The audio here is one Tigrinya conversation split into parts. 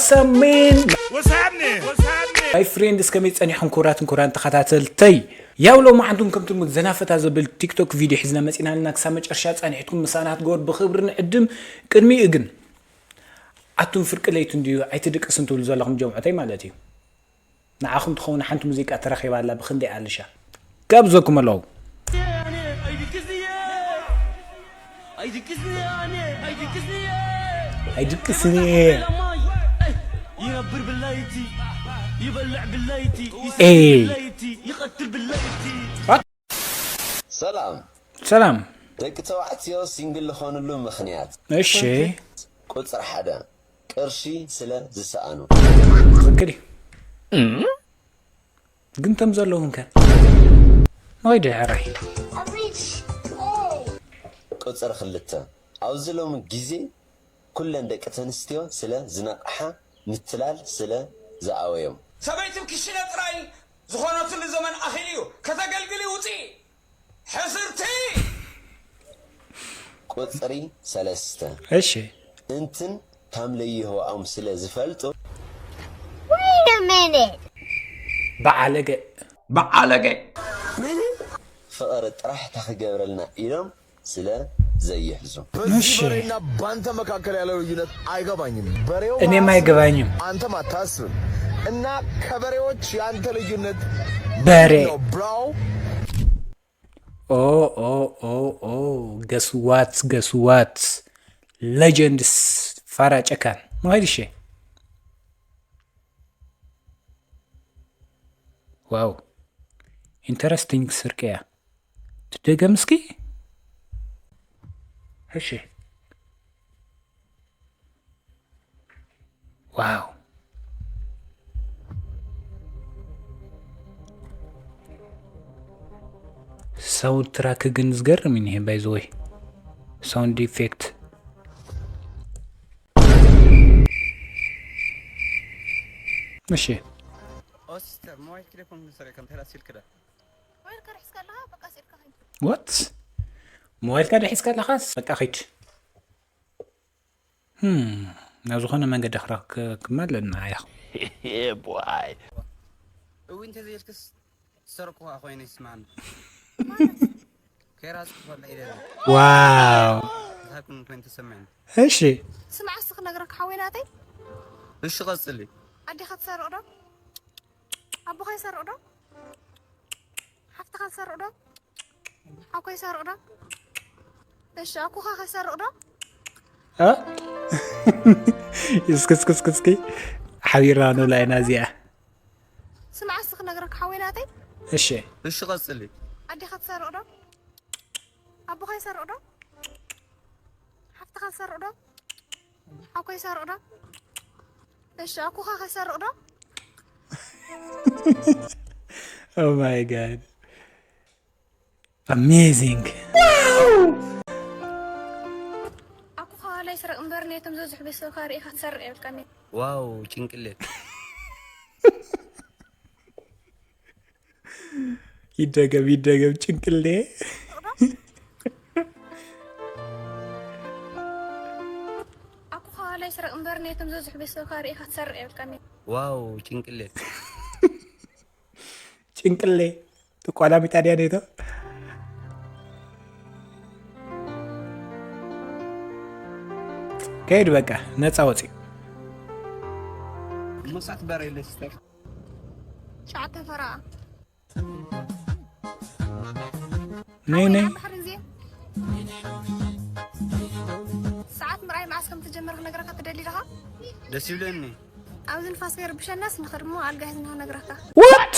ሰሜን my friends፣ ከመይ ጸኒሕኩም ክቡራትን ክቡራን ተኸታተልተይ? ያው ሎማዓንቱም ከምቲ ልሙድ ዘናፈታ ዘብል ቲክቶክ ቪድዮ ሒዝና መጺናልና። ክሳብ መጨረሻ ጸኒሕትኩም ምሳና ክትገብሩ ብኽብሪ ንዕድም። ቅድሚኡ ግን ኣቱም ፍርቂ ለይቲ እንድዩ ኣይትድቅስን ትብሉ ዘለኹም ጀምዑተይ ማለት እዩ። ንዓኹም ትኸውን ሓንቲ ሙዚቃ ተረኺባ ኣላ ብኽንደይ ኣልሻ ጋብዘኩም ኣለዉ። ኣይድቅስን እየ። ይነብር ብለይቲ፣ ይበልዕ ብለይቲ፣ ይሰትይ ኤይ። ብለይቲ፣ ይቐትል ብለይቲ። ሰላም። ሰላም። ደቂ ተባዕትዮ ሲንግል ዝኾንሉ ምኽንያት። እሺ። ቁጽሪ ሓደ፣ ቅርሺ ስለ ዝሰኣኑ። ትኽክል እዩ። ግን ቶም ዘለዉን ከ? ንኸይድ ሕራይ። ቁጽሪ ክልተ፣ ኣብዚ ሎሚ ግዜ ኩለን ደቂ ተንስትዮ ስለ ዝነቕሓ፣ ምትላል ስለ ዝኣበዮም። ሰበይትም ክሽነ ጥራይ ዝኾነትሉ ዘመን ኣኺሉ እዩ። ከተገልግሊ ውፂ። ሕስርቲ። ቁጽሪ ሰለስተ። እሺ። እንትን ታምለይህዋኦም ስለ ዝፈልጡ። Wait a minute። በዓለገ። በዓለገ። ፍቕሪ ጥራሕ ታኽገብረልና ኢሎም ስለ ዘይሕዙ። በዚህ እሺ። በሬና ባንተ መካከል ያለው ልዩነት አይገባኝም። በሬው እኔም ማሰብ፣ አይገባኝም። አንተም አታስብም። እና ከበሬዎች ያንተ ልዩነት በሬ። ነው ብራው። ኦ ኦ ኦ ኦ ገስዋት ገስዋት ሌጀንድስ ፋራ ጨካን መኸይድ እሺ። ዋው ኢንተረስቲንግ ስርቂ እያ። ትደገም እስኪ። እሺ። ዋው። ሳውንድ ትራክ ግን ዝገርም እዩ ባይ ዘ ወይ ሳውንድ ኢፌክት። እሺ። ኦ ሲስተር ሞባይል ቴሌፎን ሰሪቀ ከም ተላስ ኢልክ ዳ። ሞባይልካ ሒዝካ ኣለኻ በቃ ስኢልካ ኸይድ። ዋት? ሞባይልካ ዶ ሒዝካ ኣለኻስ በቃ ኸይድ። ህም፣ ናብ ዝኾነ መንገዲ ክራ- ክ- ክመለና እያ። Yeah, boy. እዊ እንተዘይልክስ ዝሰረቅኩኻ ኮይነ ይስማዓኒ። ከይራጽኩ ከሎ ኢለ። ዋው። ዝሃብኩን ኮይኑ ተሰሚዕኒ። እሺ። ስማዕ እስኪ ክነግረካ ሓወይ ናተይ። እሺ ቀጽሊ። ኣዴኻ ትሰርቕ ዶ? ኣቦኻ ይሰርቕ ዶ? ሓፍትኻ ትሰርቕ ዶ? ሓኮ ይሰርቕ ዶ? እሺ ኣኩኻ ከሰርቕ ዶ? እ? እስኪ እስኪ እስኪ እስኪ ሓቢርና ንብላ ኢና እዚኣ። ስማዕ እስኪ ክነግረካ ሓወይ ናተይ። እሺ። እሺ ቀጽሊ። ኣዴኻ ትሰርቕ ዶ? ኣቦኻ ይሰርቕ ዶ? ሓፍትኻ ትሰርቕ ዶ? ሓኮ ይሰርቕ ዶ? እሺ ኣኩኻ ከሰርቕ ዶ? Oh my God. Amazing. ኣኩኻ ዋላ ይስረቕ እምበር ነቶም ዝበዝሑ ቤተሰብካ ርኢኻ ትሰርቕ የብልካን። ዋው ጭንቅሌት። ይደገም ይደገም ጭንቅሌ። ኣኩኻ ዋላ ይስረቕ እምበር ነቶም ዝበዝሑ ቤተሰብካ ርኢኻ ትሰርቕ የብልካን። ዋው ጭንቅሌት። ጭንቅሌ። ጥቋላ ሚጣድያ ኔቶ ከይድ በቃ ነፃ ወፂ። እሞ ሳት በረ የለ ሲስተር። ሸዓተ ፈረቓ። ነይ ነይ። ኣብ ባሕሪ ግዜ ሰዓት ምርኣይ መዓስ ከም ተጀመረ ክነግረካ ትደሊ ዲኻ? ደስ ይብለኒ። ኣብዚ ንፋስ ከይርብሸናስ ንኽድሞ ኣልጋ ሒዝና ክነግረካ። What?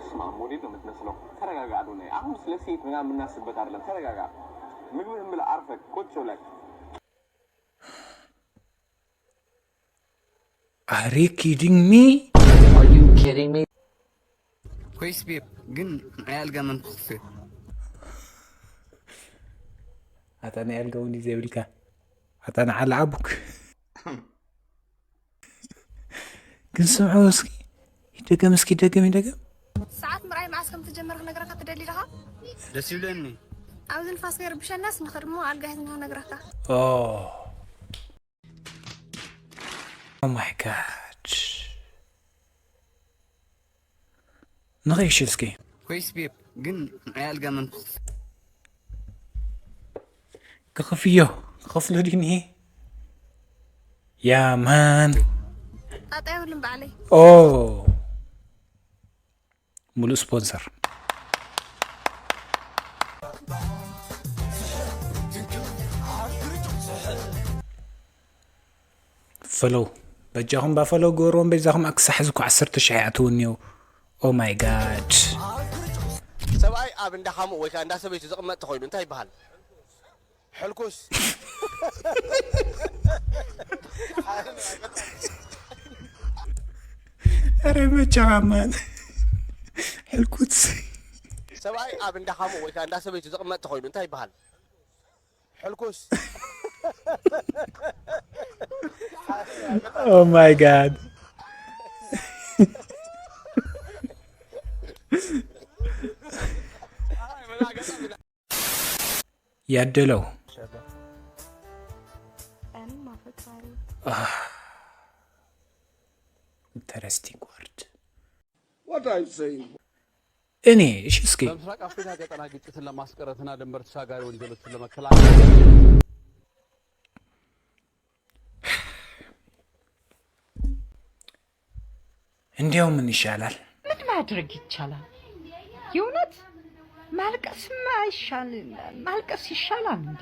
ስማ ሞዴል ነው የምትመስለው። ተረጋጋ አዶናይ። አሁን ስለ ሴት ምናምን የምናስብበት አይደለም። ተረጋጋ። ምግብህን ብላ አርፈህ ቁጭ ብለህ። Are you kidding me? Are you kidding me? ኮይስ ቤብ ግን ናይ ኣልጋ መን ክኽፍት? ኣታ ናይ ኣልጋ እውን እዩ ዘይብልካ። ኣታ ንዓል ዓቡክ። ግን ስምዑ እስኪ። ይደገም እስኪ፣ ይደገም፣ ይደገም። ሰዓት ምርኣይ መዓስ ከም ተጀመረ ክነግረካ ትደሊ ዲኻ? ደስ ይብለኒ። ኣብዚ ንፋስ ከይርብሸናስ ንኽድሞ ኣልጋ ሒዝና ክነግረካ። ኦ። Oh my god. ንኸይሽ እስኪ። ኮይስ ቤብ ግን ንዓይ ኣልጋ መን ክኽፍዮ ክኽፍሎ ድዩ እኒሄ? ያ ማን ጣጣ የብሉን ባዕለይ። ኦ ሙሉእ ስፖንሰር ፈለው በጃኹም ባፈለው ግበርዎም በይዛኹም ኣክሳሕ ዝኮ ዓሰርተ ሽሕ ይኣትው እኒው oh my god ሰብኣይ ኣብ እንዳ ሓሙኡ ወይ ከዓ እንዳ ሰበይቱ ዝቕመጥ ተኾይኑ እንታይ ይበሃል? ሕልኩስ ኧረ መቻኻማን ሕልኩት ሰብኣይ ኣብ እንዳ ሓሙኡ ወይ ከዓ እንዳ ሰበይቱ ዝቕመጥ ተኾይኑ እንታይ ይበሃል? ሕልኩስ oh my god ያደለው ቀን ማፈቃሪ interesting word What are you saying? እኔ እሺ እስኪ በምስራቅ አፍሪካ ቀጠና ግጭትን ለማስቀረትና ድንበር ተሻጋሪ ወንጀሎችን ለመከላከል እንዲያው ምን ይሻላል ምን ማድረግ ይቻላል? የእውነት ማልቀስማ ይሻል ማልቀስ ይሻላል እንዴ?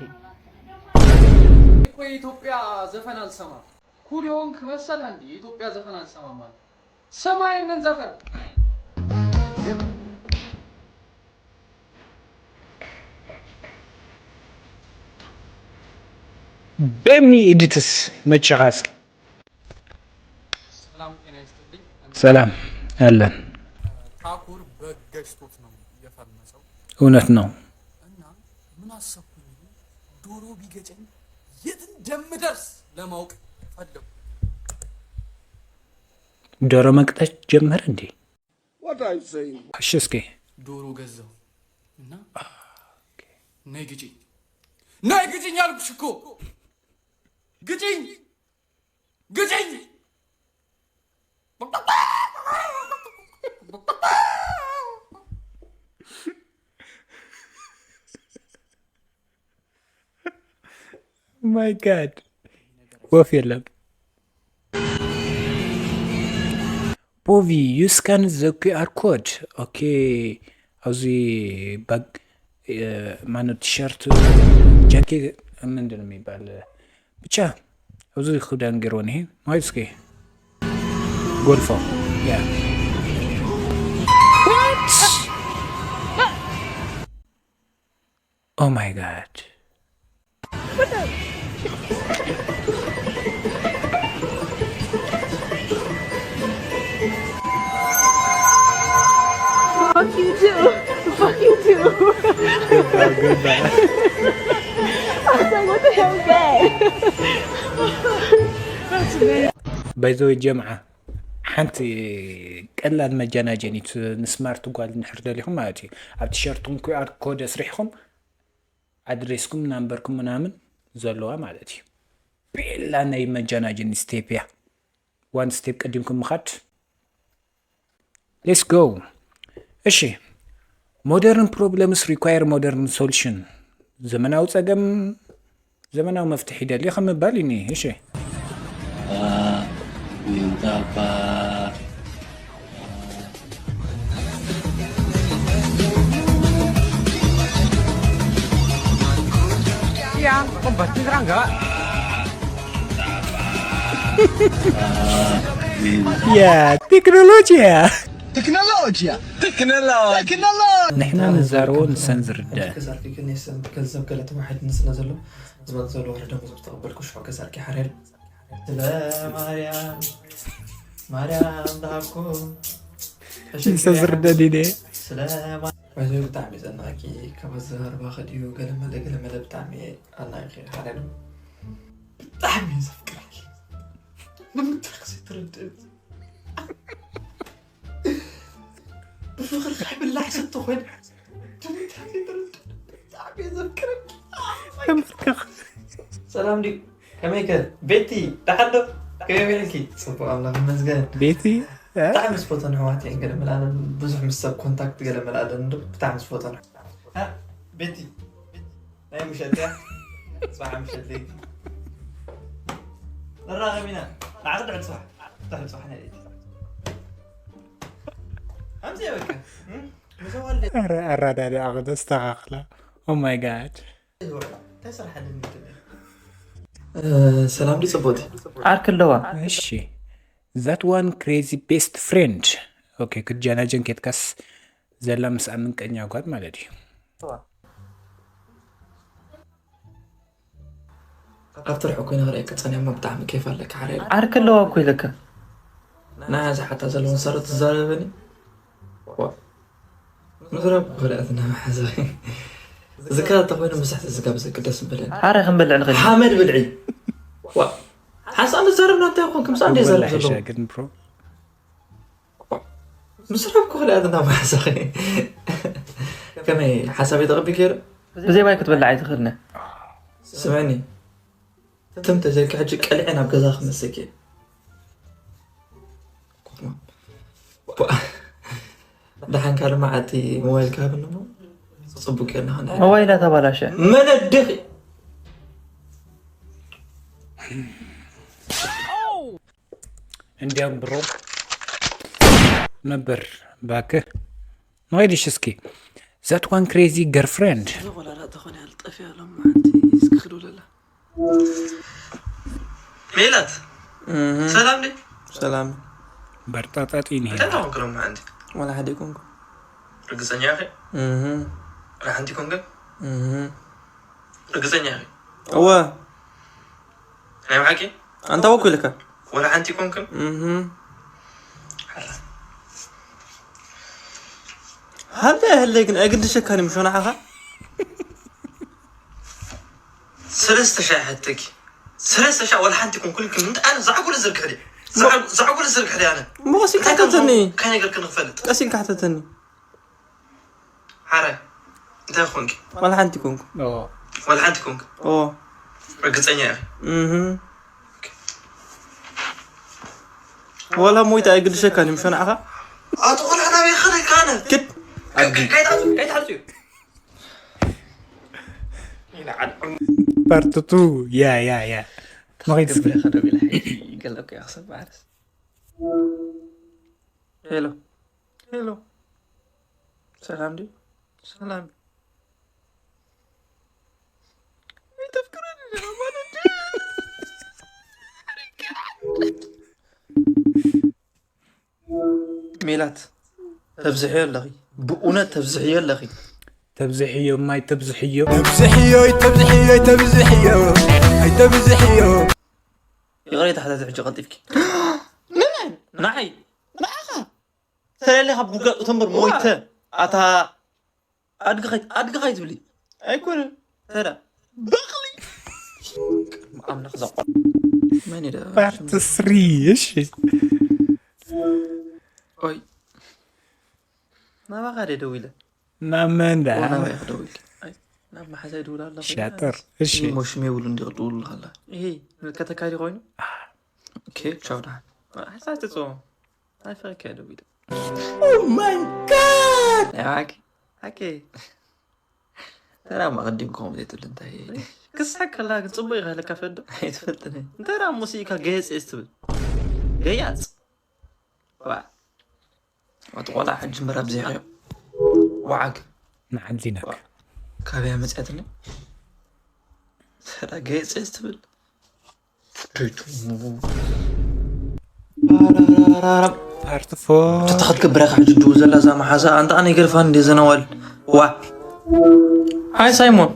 እኮ የኢትዮጵያ ዘፈን አልሰማም። ኩል የሆንክ መሰለህ እንዴ? የኢትዮጵያ ዘፈን አልሰማም ማለት ሰማይንን ዘፈን በምኒ ኢድትስ መቸኻስ ሰላም ጤና ይስጥልኝ። ሰላም አለን ታኩር በግ ገጭቶት ነው የፈመሰው። እውነት ነው እና ምን አሰብኩኝ ዶሮ ቢገጨኝ የት እንደምደርስ ለማወቅ ፈለግኩ። ዶሮ መቅጠች ጀመረ እንዴ What are you saying? እሺ እስኪ ዶሮ ገዛሁ እና ነይ ግጭኝ ነይ ግጭኝ አልኩሽ እኮ ግጭኝ ግጭኝ my god ወፍ የለም ፖቪ you scan the QR code okay ኣብዚ ባግ ማነው ቲሸርት ጃኬት ምንድን ነው የሚባል ብቻ ኣብዚ ክዳን ገይርዎ እኒሄ ማየት እስኪ ጎልፎ yeah oh my god Fuck you too. Fuck you too. I was like, what the hell is that? ባይዘወይ ጀምዓ ሓንቲ ቀላል መጀናጀኒት ንስማርት ጓል ንሕር ደሊኹም ማለት እዩ ኣብ ቲሸርትኩም QR code ኣስሪሕኹም ኣድሬስኩም ናምበርኩም ምናምን ዘለዋ ማለት እዩ ቤላ ናይ መጀናጀኒ step እያ one step ቀዲምኩም ምኻድ let's go እሺ modern problems require modern solution ዘመናዊ ፀገም ዘመናዊ መፍትሒ ይደሊ ከም ምባል እዩ እሺ Iya, pembantu serangga. ያ ቴክኖሎጂያ ቴክኖሎጂያ ቴክኖሎጂ ንሕና ንዛረቦ ንሰን ዝርዳእ ከዛርኪ ግን የሰንት ገንዘብ ገለ ተዋሒድኒ ስለ ዘሎ ዝመጽእ ዘሎ ወረደ ብዙ ተቐበልኩ ሽዑ ከዛርኪ ሓሬር ስለ ማርያም ማርያም ዝሃብኩ ንሰን ዝርዳእ ዲደ ስለ ባይዞ ብጣዕሚ ዘናቂ ካብ ኣዘራርባኺ ድዩ ገለመለ ገለመለ ብጣዕሚ ኣናቂ ሓደ ነው ብጣዕሚ ዘፍቅረኪ ንምንታይ ክሲ ትርድእ ብፍቅሪ ከይብላዕ ስቶ ኮይነ ንምንታይ ከይትርድእ ብጣዕሚ ዘፍቅረኪ ተመልከኽ ሰላም ድዩ ከመይከ ቤቲ ደሓን ዶ ከመይ ኢልኪ? ጽቡቕ ኣምላኽ ይመስገን። ቤቲ ብጣዕሚ ዝፈትወን ኣሕዋት እየን። ገለ መላለን ብዙሕ ምስ ሰብ ኮንታክት ገለ መላለን ዶ ብጣዕሚ ዝፈትወን ኣሕዋት። እ፣ ቤቲ ናይ ምሸት እያ። ጽባሕ ምሸት ለይቲ ንራኸብ ኢና። ንዓኺ ድሕሪ ጽባሕ፣ ድሕሪ ጽባሕ ናይ ለይቲ። ከምዚ እየ በቃ። እም? ምስ ወልደ ኣረ ኣረዳድኣኺ ተስተኻኽላ። Oh my god። እንታይ ስራሕ ኣለኒ ትብሊ? እ፣ ሰላም ድዩ ጽቡቕቲ? ዓርኪ ኣለዋ። እሺ that one crazy best friend። ኦኬ ክትጀናጀን ኬድካስ ዘላ ምስኣ ምንቀኛ ጓል ማለት እዩ። ካብቲ ርሑቕ ኮይነ ክርእየካ ጸኒሐ እሞ ብጣዕሚ ኬፍ ኣለካ ሓረይ። ዓርኪ ኣለዋ እኮ ኢለካ። ናይ ሓዚ ሓታ ዘለዎን ሰረት ትዛረበኒ። ዋ። ምዝራብ ክልኣት እና መሓዛ። ዝካ ተኾይኑ ምሳሕ ዝጋብ ዘቅደስ በለን። ዓረ ክንበልዕ ንኽእል። ሓመድ ብልዒ። ዋ። ሓንሳብ ንዛረብ ናንታይ ይኾን? ከምሳ እንደ ዘረብ ወላሂ ዘለዎ። ሻግን ብሮ ምስራብ ክልኣት እና መሓዛ። ከመይ ሓሳብ የተቐቢ ገይሩ? ብዘይ ማይ ክትበልዕ ኣይትኽእልነ። ስምዕኒ። ትም ተዘይልካ ሕጂ ቀልዐ ናብ ገዛ ክመሰኪ። ደሓንካ ድማ ዓቲ ሞባይል ካብን እሞ ጽቡቅ የና ኸነ ሞባይላ ተባላሸ። መነድኺ እንዲያም ብሮ ነበር ባክ ንኸይድሽ እስኪ that one crazy girlfriend። እዚ ቆላላ ተኾነ ያልጠፍ ያለው ማንቲ እስክክዱ ለላ ሜላት ሰላም ዲ ሰላም በርጣጣጢ ኒ እንታይ ታወክሎም ማንቲ ወላ ሓደ ይኮንኩ ርግጸኛ ኢኺ እህ ራሕንቲ ኮንከ እህ ርግጸኛ ኢኺ እወ ናይ ብሓቂ ኣንታ ወኩ ኢልካ ወላ ሓንቲ ኮንክን እህ ሃለ ሃለ ግን ኣግድሸካኒ ምሾ ንዓኻ ሰለስተ ሻሕ ሕተኪ ሰለስተ ሻሕ ወላ ሓንቲ ኮንክን ክምንት ኣነ ዛዕጉል ዝርግሕ ዲ ዛዕጉል ዝርግሕ ዲ ኣነ እሞ ቀስ ኢልካ ሕተተኒ ካይ ነገር ክንፈልጥ ቀስ ኢልካ ሕተተኒ ሓራይ እንታይ ኮንኪ ዋላ ሓንቲ ኮንኩ ወላ ሓንቲ ኮንክ ኦ ርግጸኛ ኢኺ እህ ዋላ ሞይታ ኣይግድሸካን እዩ ምሸ ንዓኻ ኣቶ ቆልዓ ናበይ ከደካ ኣነ ክድ ከይትሓልፁ ከይትሓልፁ እዩ part two yeah yeah yeah ንኸይድ እስኪ ግብረ ከደው ኢለ ሕጂ ይገለኩ እያ ክሰብ ማዕረስ ሄሎ ሄሎ ሰላም ድዩ ሰላም ሜላት ተብዝሕዮ ኣለኺ ብእውነት ተብዝሕዮ ኣለኺ ተብዝሕዮ ማይ ተብዝሕዮ ተብዝሕዮ ተብዝሕዮ ተብዝሕዮ ኣይተብዝሕዮ ይቕሬታ ሕተት ሕጂ ቀልጢፍኪ ንዓይ ንዓኻ ተለለ ካብ ጉድጋድ እቶም በር ሞይተ ኣታ ኣድግኸይ ኣድግኸይ ትብሊ ኣይኮነ ተዳ በቕሊ ኣምላኽ ዘቆ መን ኢለ part three እሺ ኦይ ናባኻ ደ ደው ኢለ ናብ መን ዳ ናባይ ክደውል ኣይ ናብ መሓዛይ ድውል ኣለኹ ሻጥር እሺ ሞሽም የብሉ እንዲ ክድውሉ ከላ ይሄ ከተካዲ ኮይኑ ኦኬ ቻው ደሓን ሓሳብ ትፅዎ ኣይፈረካ ደው ኢለ Oh my god! ናይ ባዕኪ ሓቂ ተራ መቐዲም ከምኡ ዘይትብል እንታይ ክስሓቅ ከላ ግን ፅቡቅ ይኸለካ ፈዶ ኣይትፈልጥን እንታይ ዳ እሞ ስኢካ ገየፅ እየ ትብል ገያፅ ዋ ኣቲ ቆልዓ ሕጂ ምራብ ዘይኸዮ ዋዓግ ንዓዚነክ ካበያ መፅያትኒ ተራ ገየፅ እየ ትብል part four ተተኸትገብረካ ሕጂ ድው ዘላ እዛ መሓዛ ኣንታ ኣነ ይገርፋን እንደ ዘነዋል ዋ ሃይ ሳይሞን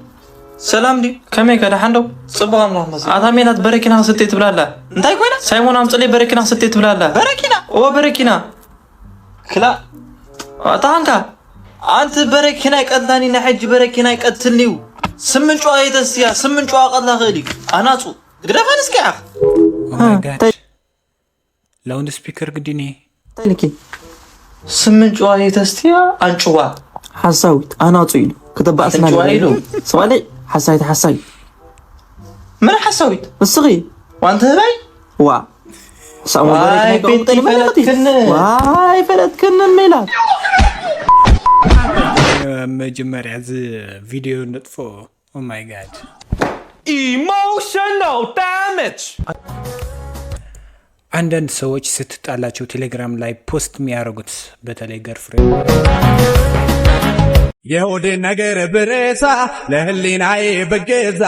ሰላም ድዩ ከመይ ከ ደሓን ዶ ጽቡቕ ኣምላኽ መስገን ኣታ ሜላት በረኪና ክሰትየ ትብላ ኣላ እንታይ ኮይና ሳይሞን ኣምጽለይ በረኪና ክሰትየ ትብላ ኣላ በረኪና እወ በረኪና ክላ ኣታ ሃንካ ኣንቲ በረኪና ይቀትላኒ ናይ ሕጂ በረኪና ይቀትልኒ እዩ ስምን ጨዋ የተስትያ ስምን ጨዋ ቀትላ ክእል እዩ ኣናጹ ግደፋን እስኪ ዓኽ Oh my god loud speaker ግዲኒ እንታይ ኢልኪ ስምን ጨዋ የተስትያ ኣንጭዋ ሓሳዊት ኣናጹ ኢሉ ከተባእስና ኣንጭዋ ኢሉ። ሰባለ ሓሳዊት ሓሳዊ ምን ሓሳዊት እስኺ ዋንተ ህበይ ዋ ሳሙ በረድ ናይ ቤት ከቕምጠል ማለት እዩ። ይፈለጥክን። ዋይ ፈለጥክን ሜላት። መጀመርያ እዚ ቪድዮ ንጥፎ። Oh my god. Emotional damage. አንዳንድ ሰዎች ስትጣላቸው ቴሌግራም ላይ ፖስት የሚያደርጉት በተለይ ገርፍሬ የሆዴን ነገር ብረሳ ለህሊናዬ ብገዛ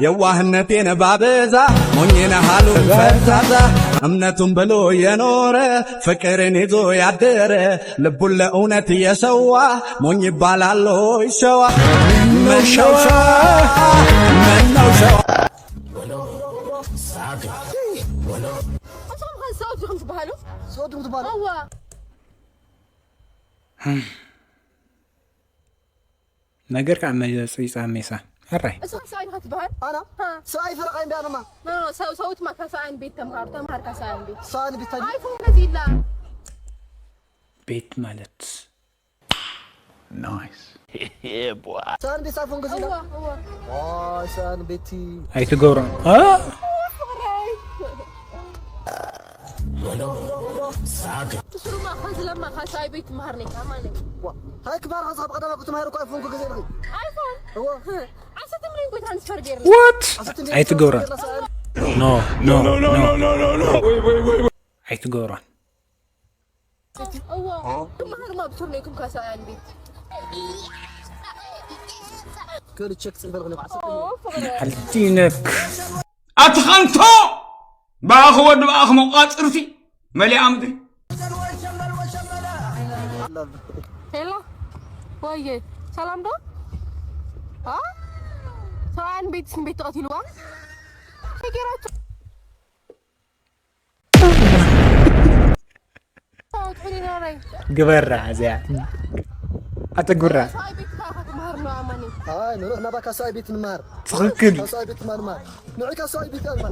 የዋህነቴን ባበዛ ሞኝነ ሃሉን ፈዛዛ እምነቱን ብሎ የኖረ ፍቅርን ይዞ ያደረ ልቡን ለእውነት የሰዋ ሞኝ ይባላል ሆይ ሸዋ ምነው ሸዋ ምነው ሸዋ እቶም ኸ ሰብኡት ዲኹም ትበሃሉ? ሰው ድም ትባል እዋ ነገር ከዓ መፅይፃ ሜሳ ሕራይ እስኻ ሰብኣይ ዲኻ ትበሃል? ኣና ሃ። ሰብኣይ ፈረቃ እንዳ ኣነማ ኖ፣ ኖ፣ ሰው- ሰውትማ ካብ ሰብኣይን ቤት ተምሃሩ ተምሃር ካብ ሰብኣይን ቤት ሰብኣን ቤት ታጅ ኣይፎን ገዚእላ ቤት ማለት ሰብኣን ቤት ሳፎን ገዚላ እዋ እዋ ዋይ ሰብኣን ቤቲ ኣይትገብሮን እ? ትስሩማ ከዝለማ ካብ ሰብኣይ ቤት ትምሃር ነይካ ማለት እዩ። ታይ ክባር ከዛ ብቀዳማ ክትምሃር እኮ ኣይፎን ገዚላ ኣይፎን እዋ ዓሰርተ ሚሊዮን እኮ ትራንስፈር ገይርና What? ኣይትገብሮን no no no ኣይትገብሮን እዋ ትምሃር ማ ብሱር ነይኩም ካብ ሰብኣያን ቤት ክል ቸክ ጽበል ኣልቲነክ ኣቲ ኸንቶ ብኣኺ ወዲ ብኣኺ መቋፅርቲ መሊኣ ምድሪ ሄሎ ወየ ሰላም ዶ አ? ሰብኣያን ቤት ስም ቤት ተቐቲልዋ ገይራቸው ትሑን ይኖረኝ ግበራ እዚኣ ኣተጉራ ሰብኣይ ቤት ካኻ ትምሃር ነው ኣማኒ ኣይ ንሩሕ ናባካ ሰብኣይ ቤት ንምሃር ትኽክል ካብ ሰብኣይ ቤት ትማ ንምሃር ንዑ ካብ ሰብኣይ ቤት ኣልማ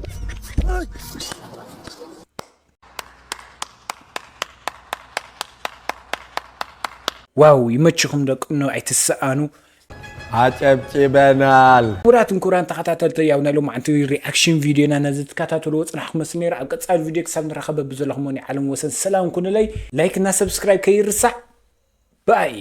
ዋው ይመችኹም ደቂ እኖ ኣይትሰኣኑ ኣጨብጭበናል ክቡራትን ክቡራን ተኸታተልቲ ያው ናይ ሎማዓንቲ ሪኣክሽን ቪድዮና ነዚ ትከታተልዎ ፅናሕኩም መስል ነይሩ ኣብ ቀፃሊ ቪድዮ ክሳብ ንራኸበ ብዘለኹም ናይ ዓለም ወሰን ሰላም ኩኑለይ ላይክ እና ሰብስክራይብ ከይርሳዕ ባይ